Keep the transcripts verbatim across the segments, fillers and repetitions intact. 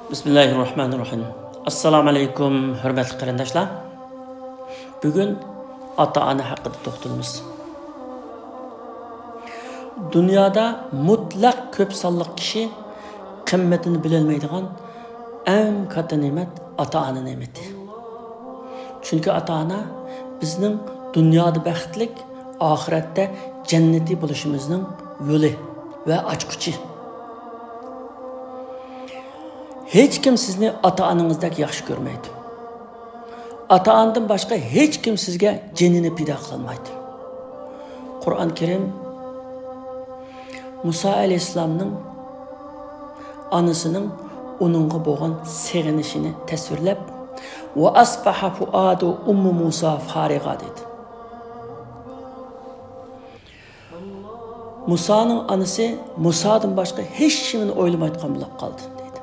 بىسمىللاھىررەھمانىررەھىم. ئەسسالامۇ ئەلەيكۇم، ھۆرمەتلىك قېرىنداشلار. بۈگۈن ئاتا-ئانا ھەققىدە توختىلىمىز. دۇنيادا مۇتلەق كۆپ سانلىق كىشى قىممىتىنى بىلەلمەيدىغان ئەڭ كاتتا نېمەت ئاتا-ئانا نېمىتى. چۈنكى ئاتا-ئانا بىزنىڭ دۇنيادا بەختلىك، ئاخىرەتتە جەننىتى بولۇشىمىزنىڭ يولى ۋە ئاچقۇچى. ھېچكىم سىزنى ئاتا-ئانىڭىزدەك ياخشى كۆرمەيدۇ. ئاتا-ئانىدىن باشقا ھېچكىم سىزگە جېنىنى پىدا قىلالمايدۇ. قۇرئان كەرىم مۇسا ئەلەيھىسسالامنىڭ ئانىسىنىڭ ئۇنىڭغا بولغان سېغىنىشىنى تەسۋىرلەپ، «وأصبح فؤاد أم موسى فارغا» دېدى. مۇسانىڭ ئانىسى مۇسادىن باشقا ھېچنېمىنى ئويلىمايدىغان بولۇپ قالدى، دەيدۇ.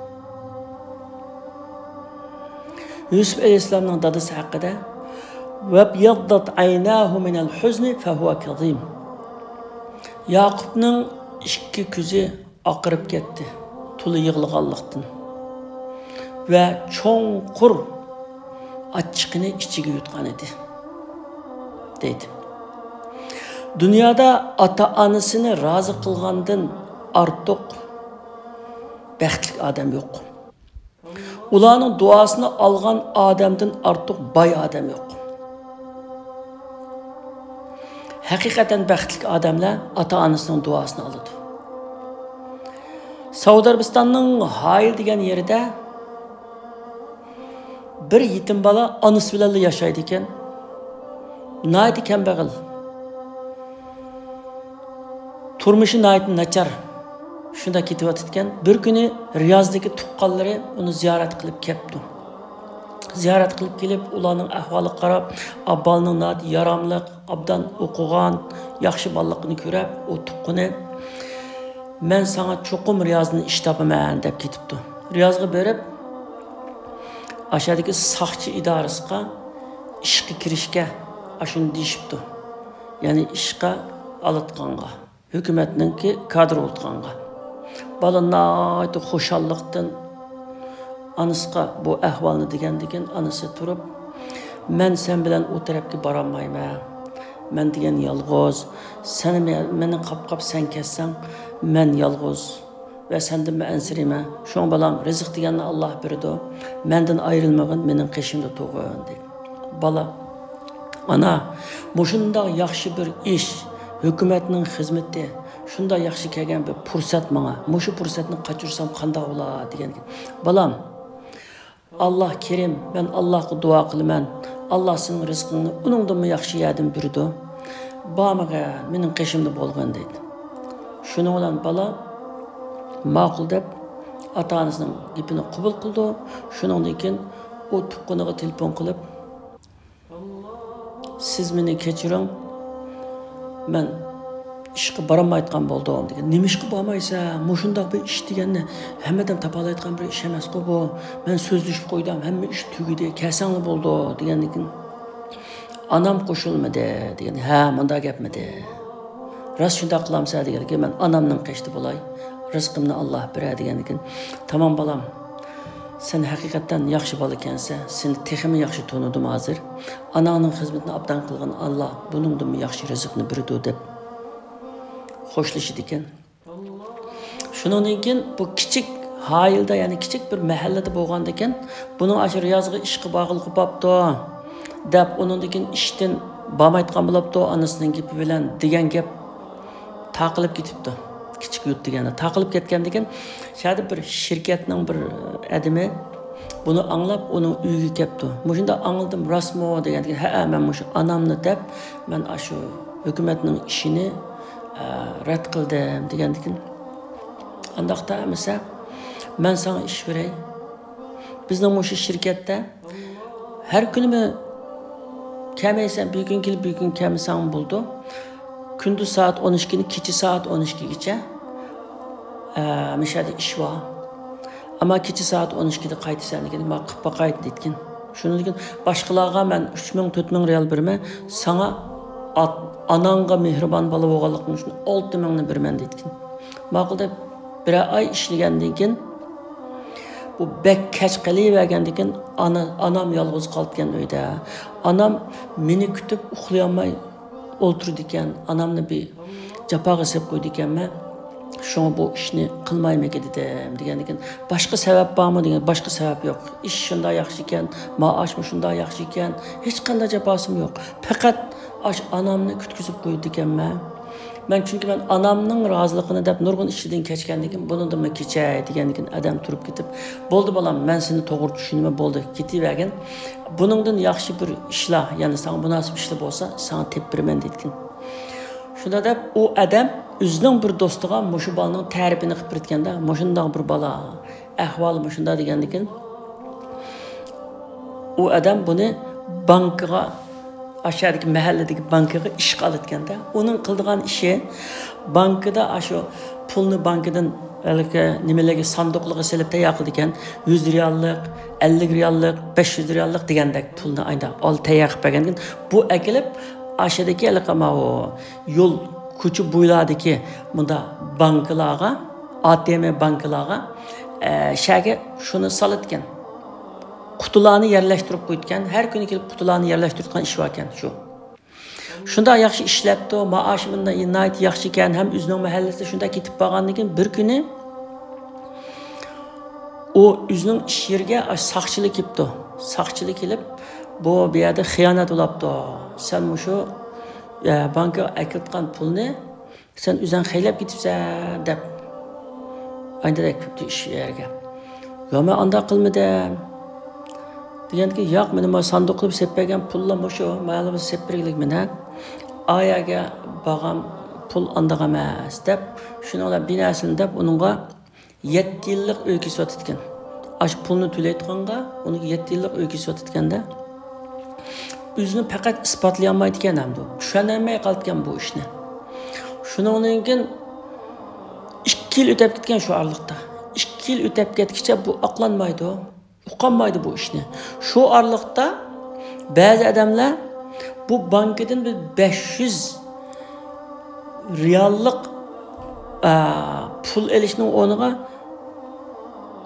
يۈسۈپ ئەلەيھىسسالامنىڭ دادىسى ھەققىدە، «وابيضت عيناه من الحزن فهو كظيم». ياقۇپنىڭ ئىككى كۆزى ئاقىرىپ كەتتى، تولا يىغلىغانلىقتىن، ۋە چوڭقۇر ئاچچىقىنى ئىچىگە يۇتقان ئىدى، دەيدۇ. دۇنيادا ئاتا-ئانىسىنى رازى قىلغاندىن ئارتۇق بەختلىك ئادەم يوق. ئۇلارنىڭ دۇئاسىنى ئالغان ئادەمدىن ئارتۇق باي ئادەم يوق. ھەقىقەتەن بەختلىك ئادەملەر ئاتا-ئانىسىنىڭ دۇئاسىنى ئالىدۇ. سەئۇدى ئەرەبىستاننىڭ ھايىل دېگەن يېرىدە بىر يېتىم بالا ئانىسى بىلەنلا ياشايدىكەن. ناھايىتى كەمبەغەل. تۇرمۇشى ناھايىتى ناچار. شۇنداق كېتىۋاتىدىكەن. بىر كۈنى رىيازدىكى تۇغقانلىرى ئۇنى زىيارەت قىلىپ كەپتۇ. زىيارەت قىلىپ كېلىپ، ئۇلارنىڭ ئەھۋالىغا قاراپ، ئا، بالىنىڭ ناھايىتى ياراملىق، ئوبدان ئوقۇغان، ياخشى بالىلىقىنى كۆرۈپ، ئۇ تۇغقىنى، «مەن ساڭا چوقۇم رىيازدىن ئىش تاپىمەن» دەپ كېتىپتۇ. رىيازغا بېرىپ، ئاشۇ يەردىكى ساقچى ئىدارىسىغا ئىشقا كىرىشكە ئاشۇنى دېيىشىپتۇ. يەنى ئىشقا ئالىدىغانغا، ھۆكۈمەتنىڭكى كادىرى بولىدىغانغا. بالا ناھايىتى خۇشاللىقتىن ئانىسىغا بۇ ئەھۋالنى دېگەندىكىن، ئانىسى تۇرۇپ، «مەن سەن بىلەن ئۇ تەرەپكە بارالمايمەن. مەن دېگەن يالغۇز. سەن مە-، مېنى قاپقاپ سەن كەتسەڭ، مەن يالغۇز ۋە سەندىنمۇ ئەنسىرەيمەن. شۇڭا بالام، رىزىق دېگەننى ئاللا بېرىدۇ. مەندىن ئايرىلمىغىن، مېنىڭ قېشىمدا تۇرغىن» دېدى. بالا، «ئانا، مۇشۇنداق ياخشى بىر ئىش، ھۆكۈمەتنىڭ خىزمىتى، شۇنداق ياخشى كەلگەن بىر پۇرسەت ماڭا. مۇشۇ پۇرسەتنى قاچۇرسام قانداق بولا؟» دېگەن. «بالام، ئاللا كېرىم، مەن ئاللاغا دۇئا قىلىمەن. ئاللا سېنىڭ رىزقىڭنى ئۇنىڭدىنمۇ ياخشى يەردىن بېرىدۇ. بارمىغىن، مېنىڭ قېشىمدا بولغىن» دەيدۇ. شۇنىڭ بىلەن بالا ماقۇل دەپ ئاتا-ئانىسىنىڭ گېپىنى قوبۇل قىلىدۇ. شۇنىڭدىن كېيىن ئۇ تۇغقىنىغا تېلېفون قىلىپ، «سىز مېنى كەچۈرۈڭ، مەن ئىشقا بارالمايدىغان بولدۇم» دېگەن. «نېمىشقا بارمايسەن؟ مۇشۇنداق بىر ئىش دېگەننى ھەممە ئادەم تاپالايدىغان بىر ئىش ئەمەسقۇ بۇ. مەن سۆزلىشىپ قويدۇم، ھەممە ئىش تۈگىدى، كەلسەڭلار بولدى» دېگەندىن كېيىن، «ئانام قوشۇلمىدى» دېگەن. «ھە، مۇنداق گەپمىدى؟ راست شۇنداق قىلامسەن؟» دېگەندىن كېيىن، «مەن ئانامنىڭ قېشىدا بولاي، رىزقىمنى ئاللا بېرەر» دېگەندىن كېيىن، «تامام بالام، سەن ھەقىقەتەن ياخشى بالا ئىكەنسەن، سېنى تېخىمۇ ياخشى تونۇدۇم ھازىر. ئاناڭنىڭ خىزمىتىنى ئوبدان قىلغىن، ئاللا بۇنىڭدىنمۇ ياخشى رىزىقنى بېرىدۇ» دەپ خوشلىشىدىكەن. شۇنىڭدىن كېيىن بۇ كىچىك ھايىلدا، يەنى كىچىك بىر مەھەللىدە بولغاندىكىن، بۇنىڭ ئاشۇ رىيازغا ئىشقا بارغىلى قوپاپتۇ دەپ، ئۇنىڭدىن كېيىن ئىشتىن بارمايدىغان بوپتۇ ئانىسىنىڭ گېپى بىلەن دېگەن گەپ تارقىلىپ كېتىپتۇ. كىچىك يۇرت دېگەندە تارقىلىپ كەتكەندىكىن، شۇ يەردە بىر شىركەتنىڭ بىر ئادىمى بۇنى ئاڭلاپ، ئۇنىڭ ئۆيىگە كەپتۇ. «مۇشۇنداق ئاڭلىدىم، راستمۇ؟» دېگەندىكىن، «ھەئە، مەن مۇشۇ ئانامنى دەپ، مەن ئاشۇ ھۆكۈمەتنىڭ ئىشىنى، ئە، رەت قىلدىم» دېگەندىكىن، «ئانداقتا ئەمىسە، مەن ساڭا ئىش بېرەي. بىزنىڭ مۇشۇ شىركەتتە ھەر كۈنىمۇ كەلمەيسەن، بىر كۈن كېلىپ، بىر كۈن كەلمىسەڭمۇ بولىدۇ. كۈندۈز سائەت ئون ئىككىدىن كېچە سائەت ئون ئىككىگىچە، ئە، مۇشۇ يەردە ئىش بار. ئەمما كېچە سائەت ئون ئىككىدە قايتىسەن» دېگەن، «ماقۇل، قىلىپ باقاي» دېدىكىن. شۇنىڭدىن كېيىن باشقىلارغا مەن ئۈچ مىڭ، تۆت مىڭ رىيال بېرىمەن، ساڭا ئات-، ئاناڭغا مېھرىبان بالا بولغانلىقىڭ ئۈچۈن ئالتە مىڭنى بېرىمەن دېدىكىن. ماقۇل دەپ، بىرەر ئاي ئىشلىگەندىن كېيىن، بۇ بەك كەچ قېلىۋەرگەندىكىن ئانا، ئانام يالغۇز قالىدىكەن ئۆيدە. ئانام مېنى كۈتۈپ ئۇخلىيالماي ئولتۇرىدىكەن. ئانامنى بىر جاپاغا سېلىپ قويىدىكەنمەن. شۇڭا بۇ ئىشنى قىلمايمىكىن دېدىم. دېگەندىكىن، باشقا سەۋەب بارمۇ دېگەن، باشقا سەۋەب يوق. ئىش شۇنداق ياخشى ئىكەن، مائاشمۇ شۇنداق ياخشى ئىكەن، ھېچقانداق جاپاسىمۇ يوق. پەقەت ئاش ئانامنى كۈتكۈزۈپ قويىدىكەنمەن. مەن، چۈنكى مەن ئانامنىڭ رازىلىقىنى دەپ نۇرغۇن ئىشلىرىدىن كەچكەندىن كېيىن، بۇنىڭدىنمۇ كېچەي دېگەندىن كېيىن ئادەم تۇرۇپ كېتىپ، بولدى بالام، مەن سېنى توغرا چۈشىنىمەن، بولدى، كېتىۋەرگىن. بۇنىڭدىن ياخشى بىر ئىشلار، يەنى ساڭا مۇناسىپ ئىشلار بولسا، ساڭا تېپىپ بېرىمەن دېدىكەن. شۇنداق دەپ، ئۇ ئادەم ئۆزىنىڭ بىر دوستىغا مۇشۇ بالىنىڭ تەرىپىنى قىلىپ بېرىدىكەن-دە، مۇشۇنداق بىر بالا، ئەھۋالى مۇشۇنداق دېگەندىكىن، ئۇ ئادەم بۇنى بانكىغا، ئاشۇ يەردىكى مەھەللىدىكى بانكىغا ئىشقا ئالىدىكەن-دە. ئۇنىڭ قىلىدىغان ئىشى، بانكىدا ئاشۇ پۇلنى بانكىدىن ھېلىقى نېمىلەرگە، ساندۇقلارغا سېلىپ تەييار قىلىدىكەن. يۈز رىياللىق، ئەللىك رىياللىق، بەش يۈز رىياللىق دېگەندەك پۇلنى ئايدا ئال تەييار قىلىپ بەرگەندىكىن، بۇ ئەكېلىپ ئاشۇ يەردىكى ھېلىقى ماۋۇ يول، كوچا بويلاردىكى مۇنداق بانكىلارغا، ئا تې ئېم بانكىلارغا، ئە، شەگە شۇنى سالىدىكەن. قۇتىلارنى يەرلەشتۈرۈپ قويىدىكەن. ھەر كۈنى كېلىپ قۇتىلارنى يەرلەشتۈرىدىغان ئىش باركەن شۇ. شۇنداق ياخشى ئىشلەپتۇ، مائاشى مۇنداق ناھايىتى ياخشىكەن، ھەم ئۆزىنىڭ مەھەللىسىدە شۇنداق كېتىپ بارغاندىن كېيىن بىر كۈنى ئۇ ئۆزىنىڭ ئىش يېرىگە ساقچىلار كېلىپتۇ. ساقچىلار كېلىپ، بۇ، بۇ يەردە خىيانەت بولاپتۇ. سەن مۇشۇ، ئە، بانكىغا ئەكىلىۋاتقان پۇلنى سەن ئۆزۈڭ خەجلەپ كېتىپسەن دەپ، ئاينىدەك كېلىپتۇ ئىش يەرگە. ياق، مەن ئانداق قىلمىدىم. دېگەندىكىن، ياق، مېنىڭ مانا ساندۇققا سېلىپ بەرگەن پۇللا مۇشۇ، مانا سېلىپ بەرگىلىك مېنى. ئا يەرگە بارغان پۇل ئانداق ئەمەس دەپ، شۇنىڭ بىلەن بىر نەرسىنى دەپ، ئۇنىڭغا يەتتە يىللىق ئۆي كېسىۋاتىدىكەن. ئاشۇ پۇلنى تۆلەيدىغانغا ئۇنىڭ يەتتە يىللىق ئۆي كېسىۋاتىدىكەن-دە. ئۆزىنى پەقەت ئىسپاتلىيالمايدىكەن ھەمدە. چۈشەنەلمەي قالىدىكەن بۇ ئىشنى. شۇنىڭدىن كېيىن ئىككى يىل ئۆتەپ كەتكەن شۇ ئارىلىقتا. ئىككى يىل ئۆتەپ كەتكىچە بۇ ئاقلانمايدۇ. ئۇقالمايدۇ بۇ ئىشنى. شۇ ئارىلىقتا بەزى ئادەملەر بۇ بانكىدىن بىر بەش يۈز رىياللىق، ئە، پۇل ئېلىشنىڭ ئورنىغا،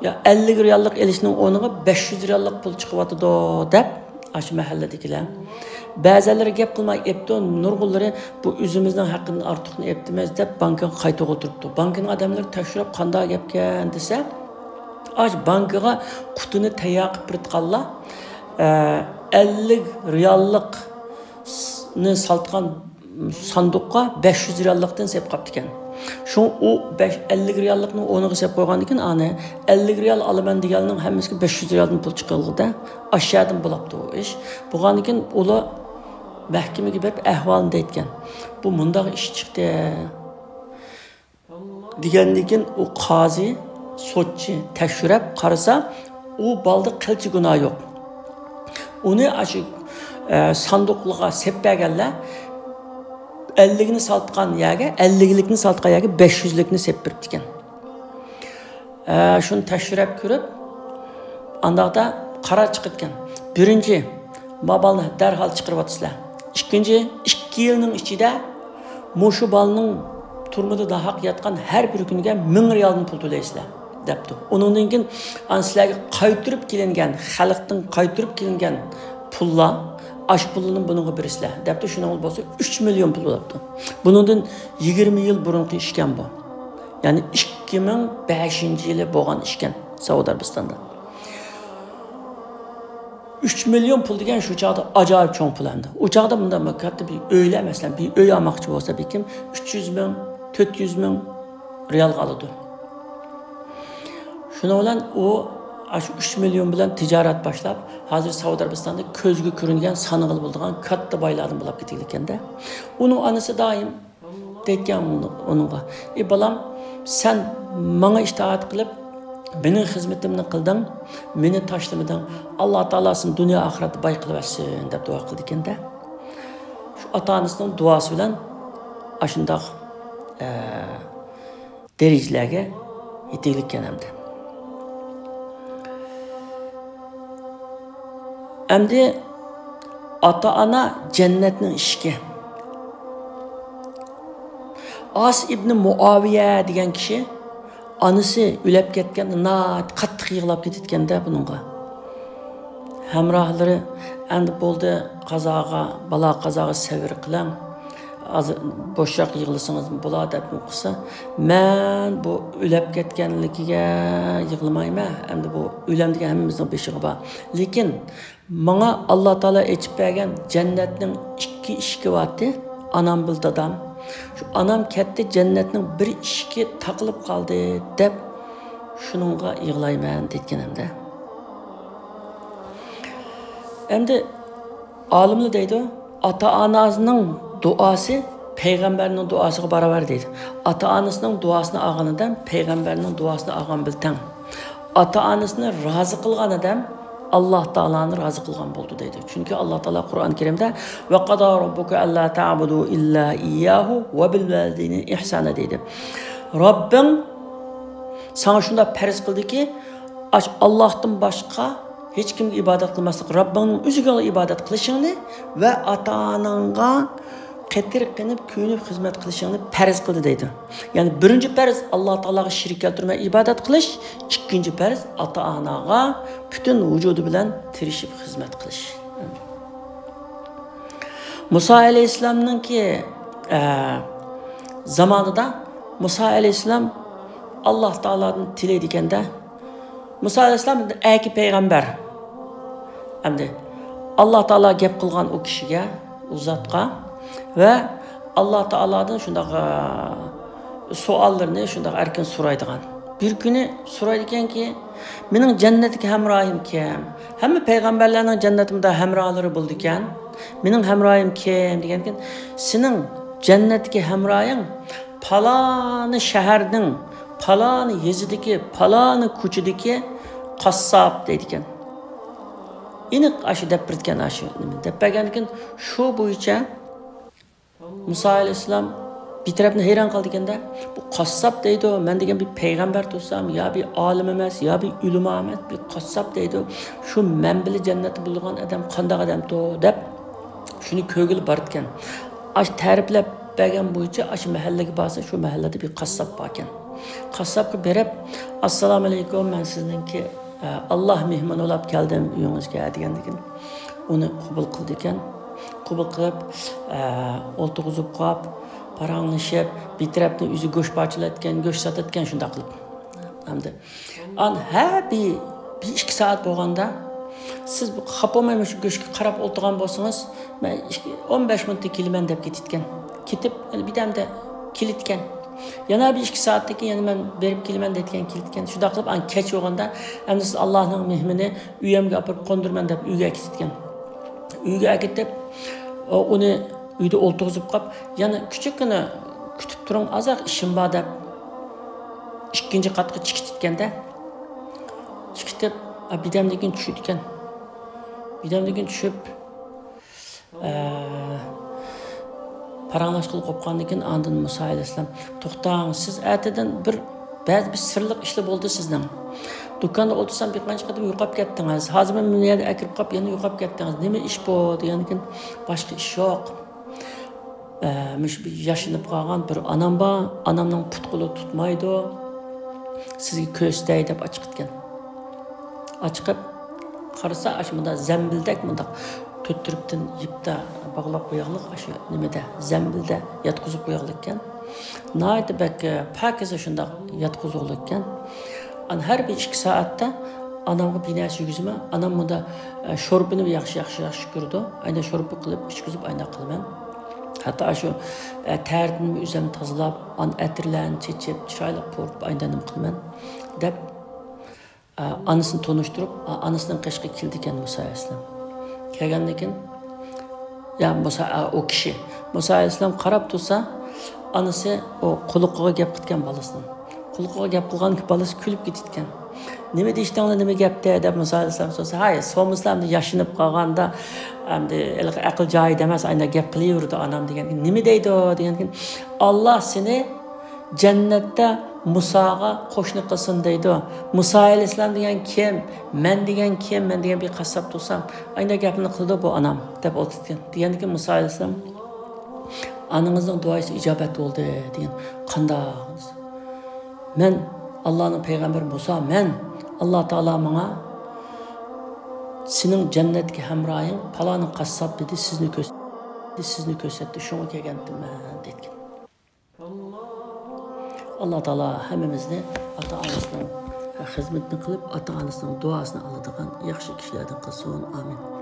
يا ئەللىك رىياللىق ئېلىشنىڭ ئورنىغا بەش يۈز رىياللىق پۇل چىقىۋاتىدۇ دەپ، ئاشۇ مەھەللىدىكىلەر. بەزىلىرى گەپ قىلماي ئېپتۇ، نۇرغۇنلىرى بۇ ئۆزىمىزنىڭ ھەققىدىن ئارتۇقنى ئېپتىمىز دەپ بانكىغا قايتىپ ئولتۇرۇپتۇ. بانكىنىڭ ئادەملىرى تەكشۈرۈپ قانداق گەپكەن دېسە، ئاش بانكىغا قۇتىنى تەييار قىلىپ بېرىدىغانلار، ئە، ئەللىك رىياللىقنى سالىدىغان ساندۇققا بەش يۈز رىياللىقتىن سېلىپ قاپتىكەن. شۇڭا ئۇ بەش، ئەللىك رىياللىقنى ئورنىغا سېلىپ قويغاندىكىن، ئانى ئەللىك رىيال ئالىمەن دېگەننىڭ ھەممىسىگە بەش يۈز رىيالدىن پۇل چىقىرىلغۇدە، ئاشۇ يەردىن بولاپتۇ ئۇ ئىش. بولغاندىكىن ئۇلار مەھكىمىگە بېرىپ ئەھۋالنى دەيتكەن. بۇ مۇنداق ئىش چىقتى. دېگەندىكىن ئۇ قازى، سوتچى تەكشۈرۈپ قارىسا، ئۇ بالىدا قىلچە گۇناھ يوق. ئۇنى ئاشۇ، ئە، ساندۇقلىققا سېلىپ بەرگەنلەر ئەللىكنى سالىدىغان يەرگە، ئەللىكلىكنى سالىدىغان يەرگە بەش يۈزلۈكنى سېلىپ بېرىپتىكەن. ئە، شۇنى تەكشۈرۈپ كۆرۈپ، ئانداقتا قارار چىقىدىكەن. بىرىنچى، ما بالىنى دەرھال چىقىرىۋاتىسىلەر. ئىككىنچى، ئىككى يىلنىڭ ئىچىدە مۇشۇ بالىنىڭ تۈرمىدە ناھەق ياتقان ھەر بىر كۈنىگە مىڭ رىيالدىن پۇل تۆلەيسىلەر، دەپتۇ. ئۇنىڭدىن كېيىن، ئانا سىلەرگە قايتۇرۇپ كېلىنگەن، خەلقتىن قايتۇرۇپ كېلىنگەن پۇللار، ئاشۇ پۇللارنى بۇنىڭغا بېرىسىلەر، دەپتۇ. شۇنىڭ بولسا ئۈچ مىليون پۇل بوپتۇ. بۇنىڭدىن يىگىرمە يىل بۇرۇنقى ئىشكەن بۇ. يەنى ئىككى مىڭ بەشىنچى يىلى بولغان ئىشكەن سەئۇدى ئەرەبىستاندا. ئۈچ مىليون پۇل دېگەن شۇ چاغدا ئاجايىپ چوڭ پۇل ئەمدى. ئۇ چاغدا مۇنداق كاتتا بىر ئۆيلەر، مەسىلەن، بىر ئۆي ئالماقچى بولسا بىر كىم ئۈچ يۈز مىڭ، تۆت يۈز مىڭ رىيالغا ئالىدۇ. شۇنىڭ بىلەن ئۇ ئاشۇ ئۈچ مىليون بىلەن تىجارەت باشلاپ، ھازىر سەئۇدى ئەرەبىستاندا كۆزگە كۆرۈنگەن، سانىغىلى بولىدىغان كاتتا بايلاردىن بولاپ كېتىدىكەن-دە. ئۇنىڭ ئانىسى دائىم دەيدىكەن ئۇنىڭغا، ئى بالام، سەن ماڭا ئىتائەت قىلىپ، مېنىڭ خىزمىتىمنى قىلدىڭ، مېنى تاشلىمىدىڭ، ئاللا تائالا سېنى دۇنيا ئاخىرەتتە باي قىلىۋەتسۇن، دەپ دۇئا قىلىدىكەن-دە. شۇ ئاتا-ئانىسىنىڭ دۇئاسى بىلەن ئاشۇنداق، ئە، دەرىجىلەرگە يېتەكلىككەن ئەمدى. ئەمدى ئاتا-ئانا جەننەتنىڭ ئىشىكى. ئاس ئىبنى مۇئاۋىيە دېگەن كىشى ئانىسى ئۆلۈپ كەتكەندە ناھايىتى قاتتىق يىغلاپ كېتىدىكەندە بۇنىڭغا. ھەمراھلىرى، ئەمدى بولدى، قازاغا، بالا قازاغا سەۋر قىلىڭ. ھازىر بوشراق يىغلىسىڭىزمۇ بولا دەپ قىلسا، مەن بۇ ئۆلۈپ كەتكەنلىكىگە يىغلىمايمەن. ئەمدى بۇ ئۆلۈم دېگەن ھەممىمىزنىڭ بېشىغا بار. لېكىن ماڭا ئاللا تائالا ئېچىپ بەرگەن جەننەتنىڭ ئىككى ئىشىكى بارتى، ئانام بىلەن دادام. شۇ ئانام كەتتى، جەننەتنىڭ بىر ئىشىكى تاقىلىپ قالدى دەپ، شۇنىڭغا يىغلايمەن دەيدىكەن ئەمدى. ئەمدى ئالىملار دەيدۇ، ئاتا-ئاناسىنىڭ دۇئاسى پەيغەمبەرنىڭ دۇئاسىغا باراۋەر دەيدۇ. ئاتا-ئانىسىنىڭ دۇئاسىنى ئالغان ئادەم پەيغەمبەرنىڭ دۇئاسىنى ئالغان بىلەن تەڭ. ئاتا-ئانىسىنى رازى قىلغان ئادەم ئاللا تائالانى رازى قىلغان بولدى دەيدۇ. چۈنكى ئاللا تائالا قۇرئان كەرىمدە، «وقضى ربك ألا تعبدوا إلا إياه وبالوالدين إحسانا» دەيدۇ. رەببىڭ ساڭا شۇنداق پەرز قىلدىكى، ئاش-، ئاللاھتىن باشقا ھېچ كىمگە ئىبادەت قىلماسلىق، رەببىڭنىڭ ئۆزىگىلا ئىبادەت قىلىشىڭنى ۋە ئاتا-ئاناڭغا قېتىرقىنىپ، كۆيۈنۈپ خىزمەت قىلىشىڭنى پەرز قىلدى دەيدۇ. يەنى بىرىنچى پەرز ئاللا تائالاغا شېرىك كەلتۈرمەي ئىبادەت قىلىش، ئىككىنچى پەرز ئاتا-ئاناغا پۈتۈن ۋۇجۇدى بىلەن تىرىشىپ خىزمەت قىلىش. مۇسا ئەلەيھىسسالامنىڭكى، ئە، زامانىدا مۇسا ئەلەيھىسسالام ئاللا تائالادىن تىلەيدىكەندە، مۇسا ئەلەيھىسسالام ئەركە پەيغەمبەر. ئەمدى ئاللا تائالا گەپ قىلغان ئۇ كىشىگە، ئۇ زاتقا ۋە ئاللا تائالادىن شۇنداق، ئە، سوئاللىرىنى شۇنداق ئەركىن سورايدىغان. بىر كۈنى سورايدىكەنكى، «مېنىڭ جەننەتتىكى ھەمراھىم كىم؟ ھەممە پەيغەمبەرلەرنىڭ جەننەتتە مۇنداق ھەمراھلىرى بولىدىكەن. مېنىڭ ھەمراھىم كىم؟» دېگەندىكىن، «سېنىڭ جەننەتتىكى ھەمراھىڭ پالانى شەھەرنىڭ پالانى يېزىدىكى پالانى كوچىدىكى قاسساپ» دەيدىكەن. ئېنىق ئاشۇ دەپ بېرىدىكەن، ئاشۇ نېمە دەپ بەرگەندىكىن، شۇ بويىچە مۇسا ئەلەيھىسسالام بىر تەرەپتىن ھەيران قالىدىكەندە، «بۇ قاسساپ دەيدۇ، مەن دېگەن بىر پەيغەمبەر تۇرسام، يا بىر ئالىم ئەمەس، يا بىر ئۆلىما ئەمەس، بىر قاسساپ دەيدۇ، شۇ مەن بىلەن جەننەتتە بولىدىغان ئادەم قانداق ئادەمدۇ؟» دەپ شۇنى كۆرگىلى بارىدىكەن. ئاشۇ تەرىپلەپ بەرگەن بويىچە ئاشۇ مەھەللىگە بارسا، شۇ مەھەللىدە بىر قاسساپ باركەن. قاسساپقا بېرىپ، «ئەسسالامۇ ئەلەيكۇم، مەن سىزنىڭكى، ئە، ئاللا مېھمىنى بولاپ كەلدىم ئۆيىڭىزگە» دېگەندىكىن، ئۇنى قوبۇل قىلىدىكەن. قوبۇل قىلىپ، ئە، ئولتۇرغۇزۇپ قويۇپ، پاراڭلىشىپ، بىر تەرەپتىن ئۆزى گۆش پارچىلايدىكەن، گۆش ساتىدىكەن، شۇنداق قىلىپ. ئەمدى ئان ھە بىر، بىر ئىككى سائەت بولغاندا، «سىز خاپا بولماي مۇشۇ گۆشكە قاراپ ئولتۇرغان بولسىڭىز، مەن ئىككى، ئون بەش مىنۇتتا كېلىمەن» دەپ كېتىدىكەن. كېتىپ، يەنە بىردەمدە كېلىدىكەن. يەنە بىر ئىككى سائەتتىن كېيىن يەنە مەن بېرىپ كېلىمەن دەيدىكەن، كېلىدىكەن. شۇنداق قىلىپ، ئان كەچ بولغاندا، «ئەمدى سىز ئاللانىڭ مېھمىنى، ئۆيۈمگە ئاپىرىپ قوندۇرىمەن» دەپ ئۆيگە ئەكېتىدىكەن. ئۆيگە ئەكېتىپ، ئۇنى ئۆيدە ئولتۇرغۇزۇپ قويۇپ، «يەنە كىچىككىنە كۈتۈپ تۇرۇڭ، ئازراق ئىشىم بار» دەپ، ئىككىنچى قاتقا چىقىتىدىكەندە، چىقىتىپ، بىردەمدىن كېيىن چۈشىدىكەن. بىردەمدىن كېيىن چۈشۈپ، ئە، پاراڭلاشقىلى قوپقاندىن كېيىن، ئاندىن مۇسا ئەلەيھىسسالام، «توختاڭ، سىز ئەتىدىن بىر، بەزى بىر سىرلىق ئىشلار بولدى سىزنىڭ. دۇكاندا ئولتۇرسام، بىر قانچە قېتىم يوقاپ كەتتىڭىز. ھازىر مەن بۇ يەردە ئەكىرىپ قويۇپ، يەنە يوقاپ كەتتىڭىز. نېمە ئىش بۇ؟» دېگەندىن كېيىن، «باشقا ئىش يوق. ئە، مۇشۇ بىر ياشىنىپ قالغان بىر ئانام بار. ئانامنىڭ پۇت-قولى تۇتمايدۇ. سىزگە كۆرسىتەي» دەپ ئاچىقىدىكەن. ئاچىقىپ قارىسا، ئاشۇ مۇنداق زەمبىلدەك مۇنداق تۆت تەرەپتىن يىپتا باغلاپ قوياقلىق، ئاشۇ نېمىدە، زەمبىلدە ياتقۇزۇپ قوياقلىق ئىكەن. ناھايىتى بەك، ئە، پاكىزە شۇنداق ياتقۇزۇقلۇق ئىكەن. ئانا ھەر بىر ئىككى سائەتتە ئانامغا بىر نەرسە يېگۈزىمەن. ئانام مۇندا، ئە، شورپىنى ياخشى، ياخشى، ياخشى كۆرىدۇ. ئاينا شورپا قىلىپ ئىچكۈزۈپ ئاينا قىلىمەن. ھەتتا ئاشۇ، ئە، تەرىتىنى ئۆزۈم تازىلاپ، ئان ئەتىرلەرنى چېچىپ، چىرايلىق پۇرىتىپ ئاينا نېمە قىلىمەن دەپ، ئە، ئانىسىنى تونۇشتۇرۇپ، ئە، ئانىسىنىڭ قېشىغا كېلىدىكەن مۇسا ئەلەيھىسسالام. كەلگەندىن كېيىن، يا مۇسا، ئە، ئۇ كىشى، مۇسا ئەلەيھىسسالام قاراپ تۇرسا، ئانىسى ئۇ قۇلىقىغا گەپ قىلىدىكەن بالىسىنىڭ. قۇلىقىغا گەپ قىلغان بالىسى كۈلۈپ كېتىدىكەن. «نېمە دېيىشتىڭلار، نېمە گەپتە؟» دەپ مۇسا ئەلەيھىسسالام سورىسا، «ھاي، سورىمىسىلەر، ئەمدى ياشىنىپ قالغاندا، ئەمدى ھېلىقى ئەقىل جايىدا ئەمەس، ئاينا گەپ قىلىۋېرىدۇ ئانام» دېگەن. «نېمە دەيدۇ؟» دېگەندىكىن، «ئاللا سېنى جەننەتتە مۇساغا قوشنا قىلسۇن» دەيدۇ. «مۇسا ئەلەيھىسسالام دېگەن كىم؟ مەن دېگەن كىم؟ مەن دېگەن بىر قاسساپ تۇرسام، ئاينا گەپنى قىلىدۇ بۇ ئانام» دەپ ئولتۇرىدىكەن. دېگەندىكىن مۇسا ئەلەيھىسسالام، «ئانىڭىزنىڭ دۇئاسى ئىجابەت بولدى» دېگەن. «قانداق؟» «مەن ئاللانىڭ پەيغەمبىرى مۇسا، مەن، ئاللا تائالا ماڭا سېنىڭ جەننەتتىكى ھەمراھىڭ پالانى قاسساپ دېدى، سىزنى كۆرسەتتى، سىزنى كۆرسەتتى، شۇڭا كەلگەنتىمەن دېگەن. ئاللا تائالا ھەممىمىزنى ئاتا ئانىسىنىڭ خىزمىتىنى قىلىپ، ئاتا ئانىسىنىڭ دۇئاسىنى ئالىدىغان ياخشى كىشىلەردىن قىلسۇن. ئامىن.